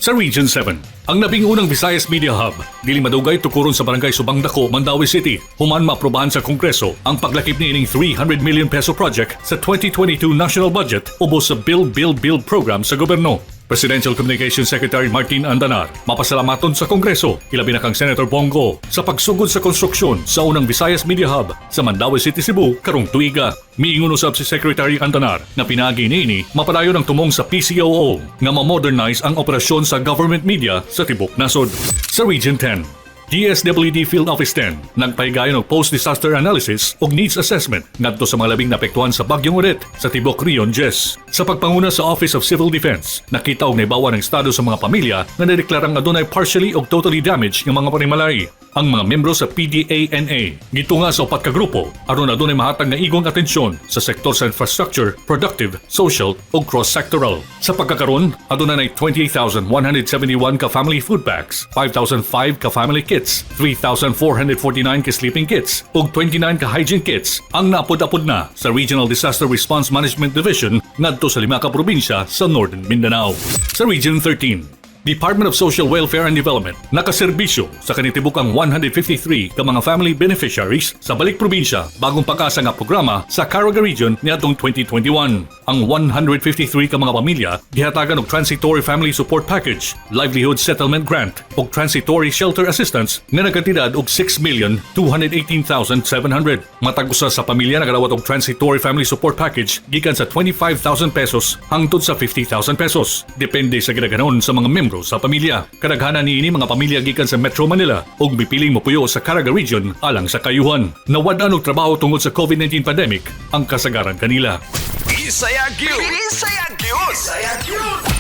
Sa Region 7, ang 11 na Visayas Media Hub, dili madugay tukuron sa Barangay Subang Dako, Mandaue City. Human maaprubahan sa Kongreso ang paglakip niining 300 million peso project sa 2022 national budget ubos sa Build, Build, Build program sa gobyerno. Presidential Communications Secretary Martin Andanar mapasalamaton sa Kongreso, ilabi na kang Senator Bong Go, sa pagsugod sa konstruksyon sa unang Visayas Media Hub sa Mandaue City, Cebu karong tuiga. Miingon usab si Secretary Andanar na pinaagi niini mapadayon ang tumong sa PCOO nga ma-modernize ang operasyon sa government media sa tibok nasod. Sa Region 10, DSWD Field Office 10 nagpahigayon og post-disaster analysis ug needs assessment ngadto sa mga labing naapektuhan sa Bagyong Odette sa tibok Region 10. Sa pagpanguna sa Office of Civil Defense, nakita og naibawan ang estado sa mga pamilya nga nadeklarang adunay partially o totally damaged nga mga panimalay. Ang mga membro sa PDANA gitunga sa upat ka grupo aron adunay mahatag nga igong atensyon sa sektor sa infrastructure, productive, social ug cross-sectoral. Sa pagkakaron, aduna nay 28,171 ka family food packs, 5,005 ka family kits, 3,449 ka sleeping kits ug 29 ka hygiene kits ang naapod-apod na sa Regional Disaster Response Management Division ngadto sa lima ka probinsya sa Northern Mindanao. Sa Region 13, Department of Social Welfare and Development nakaserbisyo sa kanitibukang 153 ka mga family beneficiaries sa Balik Probinsya Bagong Pag-asa nga programa sa Caraga Region niadtong 2021. Ang 153 ka mga pamilya gihatagan og Transitory Family Support Package, Livelihood Settlement Grant ug Transitory Shelter Assistance nga nagkantidad og 6,218,700. Matag usa sa pamilya nakadawat og Transitory Family Support Package gikan sa 25,000 pesos hangtod sa 50,000 pesos. Depende sa gidaghanon sa mga membro sa pamilya. Kadaghanan niini mga pamilya gikan sa Metro Manila ug mipiling mopuyo sa Caraga Region alang sa kayuhan. Nawad-an og trabaho tungod sa COVID-19 pandemic ang kasagaran kanila. Bisaya gyud. Bisaya gyud. Bisaya gyud.